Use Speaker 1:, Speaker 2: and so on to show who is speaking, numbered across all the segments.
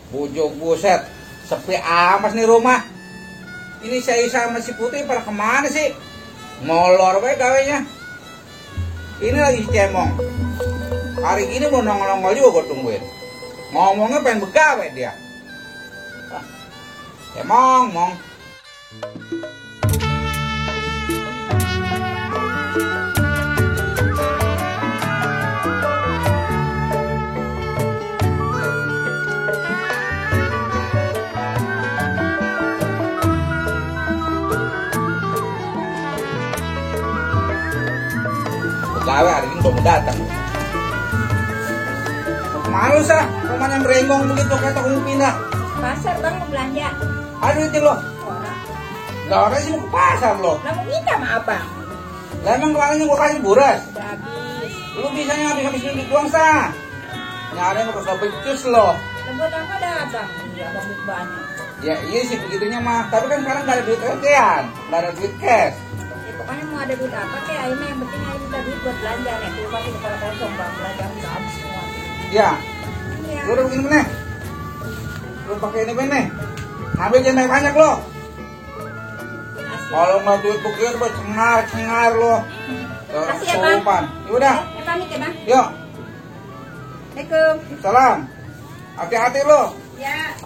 Speaker 1: Bujung buset, sepi amat nih rumah. Ini saya sama si Putih pada kemana sih? Molor baik gawenya. Ini lagi cemong. Hari gini mau nongol-nongol juga gue tungguin. Ngomongnya pengen begawe dia. Cemong, mong. Gawe hari ini mau datang. Kemana lu sah? Rumahnya merenggong begitu kayak toko mau pindah.
Speaker 2: Pasar bang mau belanja.
Speaker 1: Aduh itu lo.
Speaker 2: Orang.
Speaker 1: Lah orang sih mau ke pasar lo.
Speaker 2: Lah mau minta sama abang.
Speaker 1: Lah emang kemarin gua kasih buras.
Speaker 2: Udah habis.
Speaker 1: Lu bisanya habis duit doang sah. Nyari mau kesel becus lo.
Speaker 2: Lah buat apa ada abang? Iya abang duit banyak.
Speaker 1: Ya iya sih begitunya mah. Tapi kan sekarang gak ada duit okean, gak ada duit cash.
Speaker 2: Ya pokoknya mau ada duit apa kayak Aina yang penting Aina minta duit buat belanja nih. Keluar pasti kepala kosong bang belanja habis semua.
Speaker 1: Ya.
Speaker 2: Iya.
Speaker 1: Lu udah begini meneh. Lu pakai ini meneh. Ngambil jangan banyak lo. Kalau nggak duit bukir buat cengar lo.
Speaker 2: Kasih ya bang.
Speaker 1: Ya udah.
Speaker 2: Pamit ya bang.
Speaker 1: Yuk.
Speaker 2: Assalamualaikum.
Speaker 1: Salam. Hati-hati lo.
Speaker 2: Ya.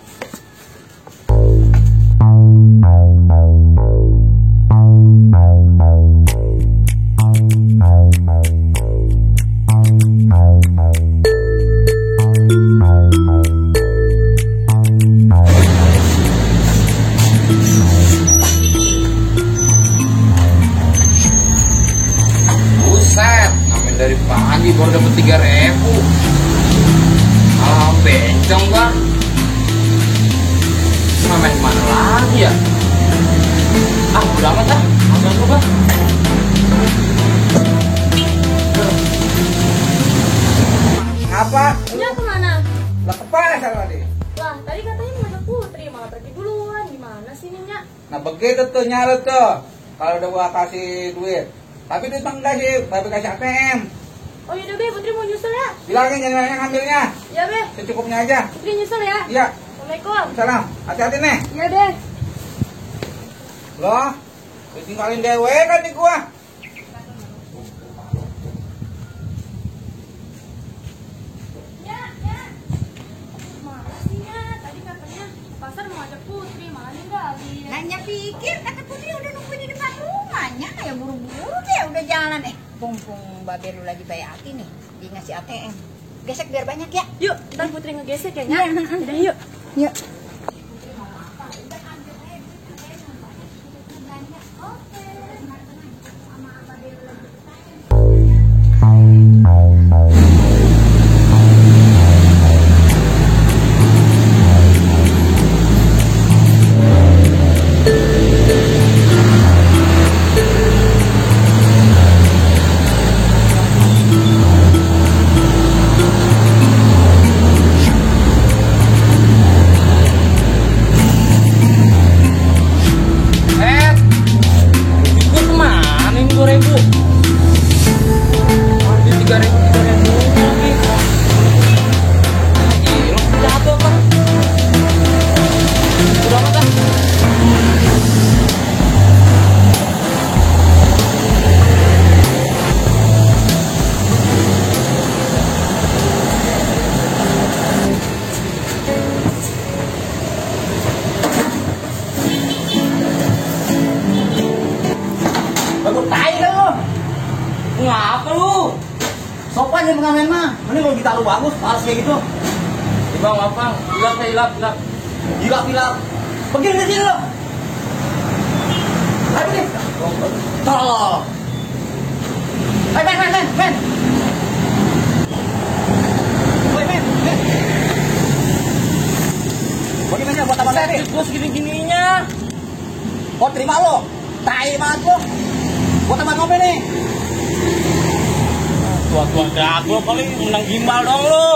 Speaker 3: Dari pagi baru dapat 3.000. Bencong bang. Main kemana lagi ya? Udah amat ah. Ambil dulu bang.
Speaker 1: Apa?
Speaker 4: Ya kemana?
Speaker 1: Lah ke pasar tadi.
Speaker 4: Lah tadi katanya mau ngajak Putri malah pergi duluan. Gimana sih Nya?
Speaker 1: Nah begitu tuh nyalut tuh. Kalau udah gua kasih duit. Tapi duit mah enggak sih, babe kasih ATM.
Speaker 4: Oh yaudah Be, Putri mau nyusul ya?
Speaker 1: Bilangin jangan banyak ngambilnya.
Speaker 4: Ya Be,
Speaker 1: Secukupnya aja.
Speaker 4: Putri nyusul ya?
Speaker 1: Iya.
Speaker 4: Assalamualaikum.
Speaker 1: Salam. Hati-hati nih.
Speaker 4: Ya Be.
Speaker 1: Loh, ditinggalin dewe kan nih gua.
Speaker 4: Ya. Mana sih Nya? Tadi katanya pasar mau ngajak Putri, malah ninggalin.
Speaker 2: Nanya pikir kata Putri udah nungguin di depan rumahnya kayak buru-buru deh udah jalan Pumpung babe lu lagi bayar hati nih dia ngasih ATM gesek biar banyak ya.
Speaker 4: Yuk, ntar Putri ngegesek ya Nya. Udah yuk.
Speaker 2: Yuk.
Speaker 3: Ngapa lu?
Speaker 5: Sopan ya pengamen mah. Mending kalau kita lu bagus, harus kayak gitu.
Speaker 3: Bang, apa? Hilap.
Speaker 5: Hilap. Pergi dari sini lo. Ayo pergi. Tolong. Ayo men. Woi men. Bagaimana buat abang tadi?
Speaker 3: Terus gini-gininya.
Speaker 5: Oh terima lo. Tai banget lo. Buat abang ngopi nih.
Speaker 3: Tua-tua jago paling menang gimbal dong lu.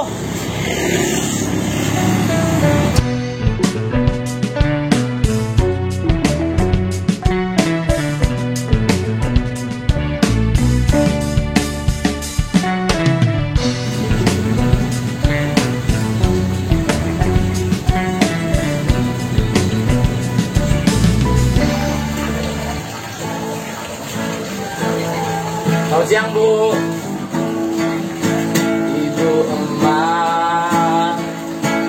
Speaker 3: Selamat siang, Bu. Ibu emak,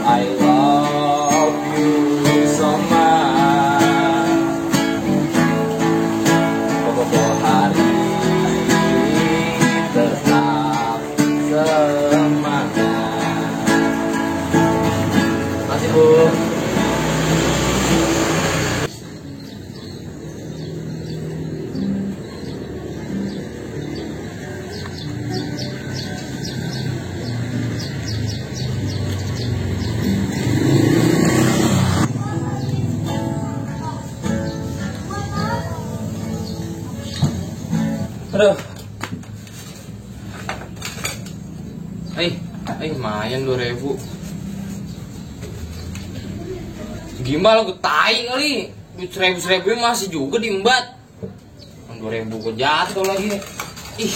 Speaker 3: I love you so much. Pokok hari tetap semangat. Makasih, Bu. Aduh. Lumayan 2.000. Gimbal gue tai kali. 1.000 masih juga diembat. 2.000 gue jatuh lagi. Ih.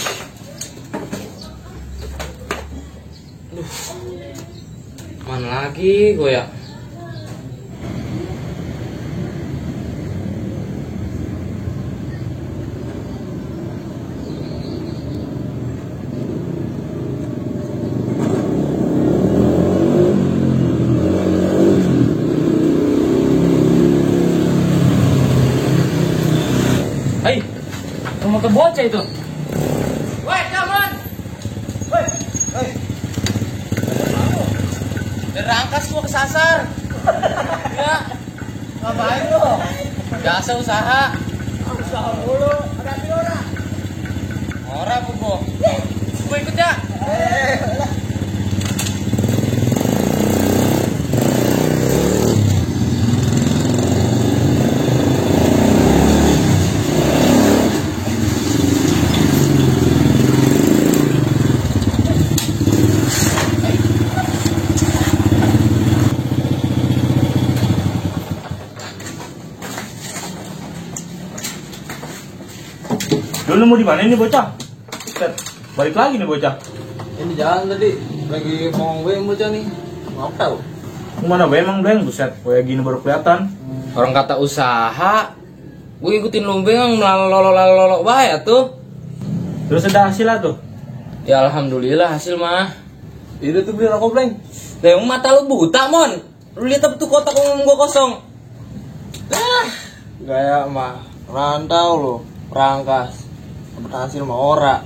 Speaker 3: Aduh. Mana lagi gue ya? Rumah ke bocah itu. Woi, kawan. Woi. Derangkas gua kesasar. Ya. Ngapain lu? Biasa usaha. Usaha mulu. Ada ora? Ora, Bu. Gua ikut ya.
Speaker 6: Lu mau di mana ini bocah? Set, balik lagi nih bocah.
Speaker 3: Ini jalan tadi lagi ngomong gue bocah nih. Mau tahu?
Speaker 6: Mana be emang Bleng? Buset, kayak gini baru kelihatan.
Speaker 3: Orang kata usaha, gue ikutin lumbe yang lolo bahaya tuh.
Speaker 6: Terus ada hasil lah tuh.
Speaker 3: Ya alhamdulillah hasil mah. Itu tuh beli rokok Bleng. Lah mata lu buta mon. Lu lihat apa tuh kotak umum gua kosong. Gaya mah rantau lu, perangkas. Hasil mah ora.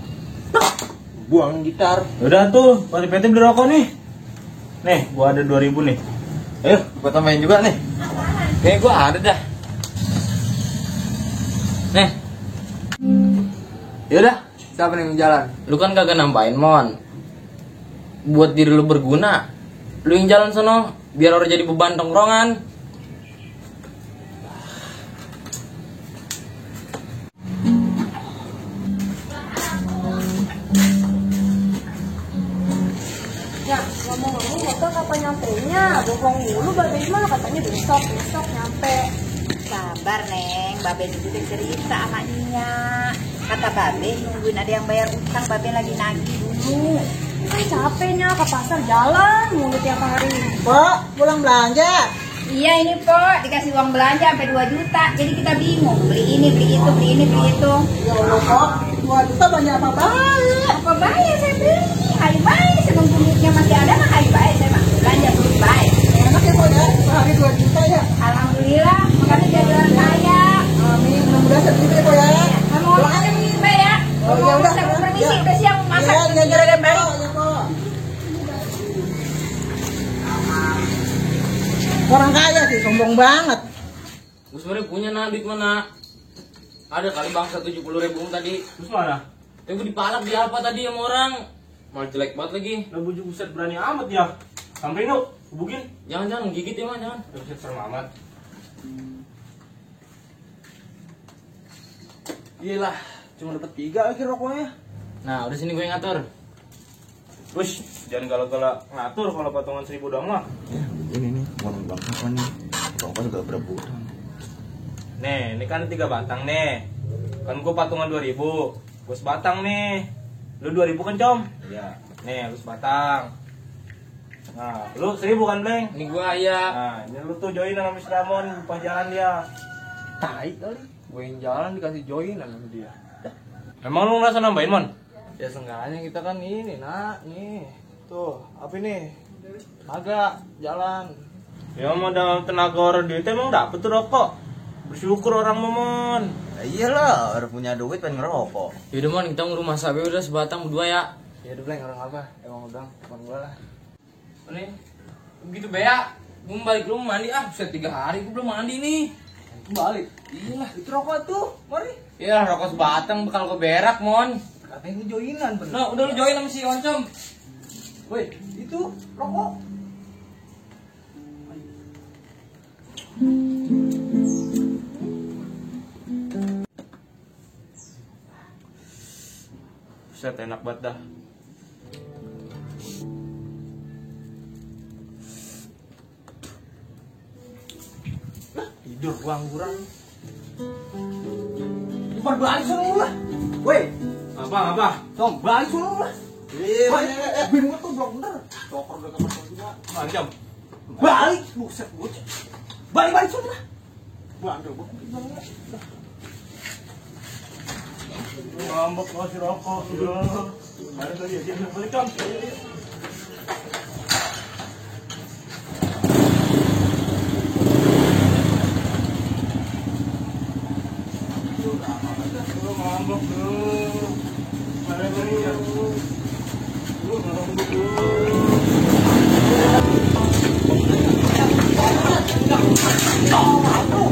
Speaker 3: Buang gitar.
Speaker 6: Udah tuh, Pak PT beli rokok nih. Nih, gua ada 2.000 nih.
Speaker 3: Ayo, gua tambahin juga nih. Kayaknya gua ada dah. Nih. Yaudah, siapa nih yang jalan? Lu kan kagak nambahin mon. Buat diri lu berguna. Lu yang jalan sono, biar orang jadi beban tongkrongan.
Speaker 4: Ya, ngomong-ngomong motor kapan nyampenya? Bohong dulu, Babe mah katanya besok nyampe.
Speaker 2: Sabar, Neng. Babe itu udah cerita sama Nya. Kata Babe nungguin ada yang bayar utang, Babe lagi nagih dulu.
Speaker 4: Kan capeknya ke pasar jalan mulu tiap hari.
Speaker 5: Pak, pulang belanja.
Speaker 2: Iya ini Pok, dikasih uang belanja sampai 2 juta. Jadi kita bingung, beli ini, beli itu, beli ini, beli itu.
Speaker 5: Ya Allah, Pak. 2 juta banyak apa baik.
Speaker 2: Apa baik saya beli? Hari baik, sebelum duitnya masih ada mah hari baik saya mah belanja beli baik.
Speaker 5: Enak ya, Pak ya. Sehari 2 juta ya.
Speaker 2: Alhamdulillah, makanya jadi orang kaya.
Speaker 5: Amin, mudah-mudahan seperti itu ya.
Speaker 2: Kamu orang ada nih Mbak ya?
Speaker 5: Oh, ya udah.
Speaker 2: Saya mau permisi,
Speaker 5: Ya.
Speaker 2: udah siang masak.
Speaker 5: Iya,
Speaker 2: Jalan yang balik.
Speaker 5: ya, Pak. Orang kaya sih, sombong banget.
Speaker 3: Gue sebenernya punya duit mana? Ada kali bangsa 70.000 tadi.
Speaker 6: Terus mana?
Speaker 3: Gue dipalak di apa tadi sama orang? Malah jelek banget lagi.
Speaker 6: Lah bujuk buset berani amat ya. Samperin lu, hubungin.
Speaker 3: Jangan gigit ya mah jangan.
Speaker 6: Buset serem amat.
Speaker 3: Iyalah, cuma dapat 3 lagi rokoknya. Nah, udah sini gue yang ngatur.
Speaker 6: Wush, jangan galak-galak ngatur kalau patungan 1.000 doang mah.
Speaker 3: Ini warung bang apa nih? Rokok juga berebutan.
Speaker 6: Nih, ini kan 3 batang nih. Kan gua patungan 2.000. Gua sebatang nih. Lu 2.000 kan, Com? Iya. Nih, lu sebatang. Nah, lu 1.000 kan, Bleng?
Speaker 3: Ini gua ya.
Speaker 6: Nah, ini lu tuh join sama Mr. Ramon, lupa jalan dia.
Speaker 3: Tai kali. Gue yang jalan dikasih joinan sama dia.
Speaker 6: Emang lu ngerasa nambahin, Mon? Ya seenggaknya kita kan ini nak, nih tuh apa ini? Tenaga jalan. Ya modal tenaga orang duit emang dapet tuh rokok. Bersyukur orang Momon.
Speaker 5: Ya iyalah, orang punya duit pengen ngerokok.
Speaker 3: Yaudah mon, kita ngurumah sapi udah sebatang berdua ya.
Speaker 6: Ya udah Bleng, orang apa? Emang udah teman gua lah.
Speaker 3: Nih, begitu beya, gue balik rumah mandi bisa 3 hari gue belum mandi nih.
Speaker 6: Balik.
Speaker 3: Iyalah,
Speaker 6: Itu rokok tuh, mari.
Speaker 3: iyalah rokok sebatang bakal gue berak mon.
Speaker 6: Katanya lu joinan bener.
Speaker 3: Nah, udah lu join sama si Oncom.
Speaker 6: Woi, itu rokok. Set enak banget dah. Tidur gua angguran.
Speaker 5: Bubar balik sana lu lah. Woi,
Speaker 6: Apa?
Speaker 5: Tom, balik sana lu lah. Bin gua tuh blok bener. Tokor udah kamar juga.
Speaker 6: Mancam.
Speaker 5: Balik, buset bocah. Balik sana lah. Bandel gua.
Speaker 6: Ngambek ngasih rokok udah. Ada tadi aja balik kan. Ngambek tuh. Ada tadi ya. Ngambek tuh.